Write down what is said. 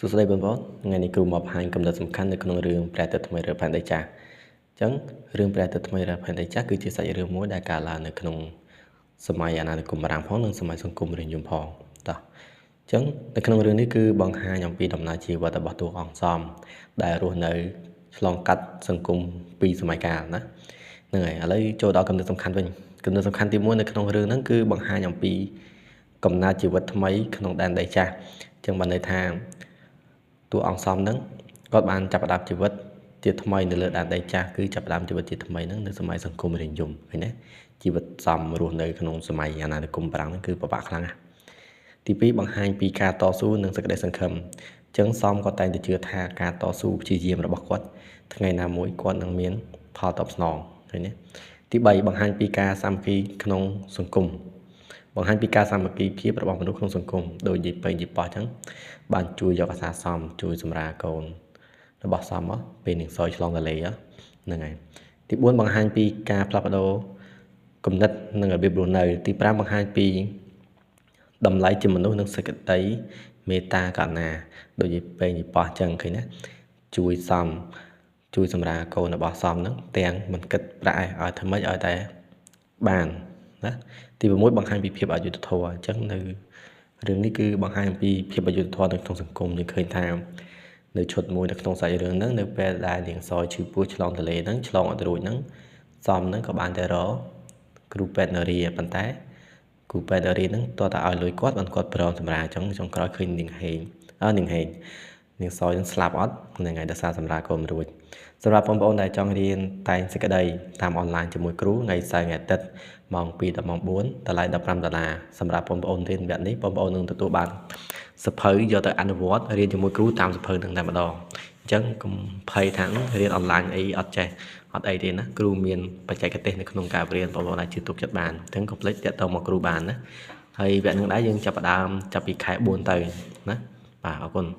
សួស្តីបងប្អូនថ្ងៃនេះគ្រូមកបង្ហាញកំណត់សំខាន់នៅក្នុងរឿងព្រះទឹកថ្មីឬផែនដីចាស់អញ្ចឹងរឿងព្រះទឹកថ្មីឬផែនដីចាស់គឺជាសាច់រឿងមួយដែលកើតឡើងនៅក្នុងសម័យអាណានិគមបារាំងផងនិងសម័យសង្គមរាជនិយមផងតោះអញ្ចឹងនៅក្នុងរឿងនេះគឺបង្ហាញអំពីដំណើរជីវិតរបស់តួអង្គសំដែលរស់នៅឆ្លងកាត់សង្គមពីរសម័យកាលណាហ្នឹងហើយឥឡូវចូលដល់កំណត់សំខាន់វិញកំណត់សំខាន់ទី1នៅក្នុងរឿងហ្នឹងគឺបង្ហាញអំពីកំណើតជីវិតថ្មីក្នុងដែនដីចាស់អញ្ចឹងបានន័យថាតួអង្គសំហ្នឹងគាត់បានចាប់ផ្ដើមជីវិតជាថ្មីនៅលើដែនដីចាស់គឺចាប់ផ្ដើមជីវិតជាថ្មីហ្នឹងនៅសម័យសង្គមរាជនិយមឃើញទេជីវិតសំរស់នៅក្នុងសម័យអាណានិគមបារាំងហ្នឹងគឺពិបាកខ្លាំងណាស់ទី2បង្ហាញពីការតស៊ូនិងសេចក្តីសង្ឃឹមអញ្ចឹងសំក៏តែងតែជឿថាការតស៊ូព្យាយាមរបស់គាត់ថ្ងៃណាមួយគាត់នឹងមានផលតបស្នងឃើញទេទី3បង្ហាញពីការសាមគ្គីក្នុងសង្គមបង្ហាញពីការសាមគ្គីភាពរបស់មនុស្សក្នុងសង្គមដោយនិយាយពេញនិយាយប៉ោះអញ្ចឹងបានជួយយកអាសាសំជួយសម្រាលកូនរបស់សំមកពេលនឹងសយឆ្លងទន្លេហ្នឹងហើយទី4បង្ហាញពីការផ្លាស់ប្ដូរគំនិតនិងរបៀបរស់នៅទី5បង្ហាញពីតម្លៃជាមនុស្សនិងសេចក្តីមេត្តាករុណាដូចនិយាយពេញនិយាយប៉ោះអញ្ចឹងឃើញណាជួយសំជួយសម្រាលកូនរបស់សំហ្នឹងទាំងមិនគិតប្រាក់ឲ្យធ្វើម៉េចឲ្យតែបានណាទី6បង្ហាញពីភាពអយុត្តិធម៌អញ្ចឹងនៅរឿងនេះគឺបង្ហាញអំពីភាពអយុត្តិធម៌នៅក្នុងសង្គមយើងឃើញថានៅឈុតមួយនៅក្នុងសាច់រឿងហ្នឹងនៅពេលដែលនាងសយឈឺពោះឆ្លងទន្លេហ្នឹងឆ្លងអត់រួចហ្នឹងសំហ្នឹងក៏បានតែរកគ្រូពេទ្យនារីប៉ុន្តែគ្រូពេទ្យនារីហ្នឹងតើតើឲ្យលុយគាត់បានគាត់ព្រមសម្រាលអញ្ចឹងចុងក្រោយឃើញនាងហេងនាងហេងនាងសយហ្នឹងស្លាប់អត់ហ្នឹងហើយដោយសារសម្រាលកូនរួចសម្រាប់បងប្អូនដែលចង់រៀនតែងសេចក្តីតាមអនឡាញជាមួយគ្រូថ្ងៃសៅរ៍ថ្ងៃអាទិត្យម៉ោង2ដល់ម៉ោង4តម្លៃ15ដុល្លារសម្រាប់បងប្អូនរៀនវគ្គនេះបងប្អូននឹងទទួលបានសភៅយកទៅអនុវត្តរៀនជាមួយគ្រូតាមសភៅនឹងតែម្ដងអញ្ចឹងកុំភ័យថារៀនអនឡាញអីអត់ចេះអត់អីទេណាគ្រូមានបច្ចេកទេសនៅក្នុងការរៀនបងប្អូនអាចជឿទុកចិត្តបានអញ្ចឹងកុំភ្លេចទាក់ទងមកគ្រូបានណាហើយវគ្គនឹងដែរយើងចាប់ផ្ដើមចាប់ពីខែ4ទៅណាបាទអរគុណ។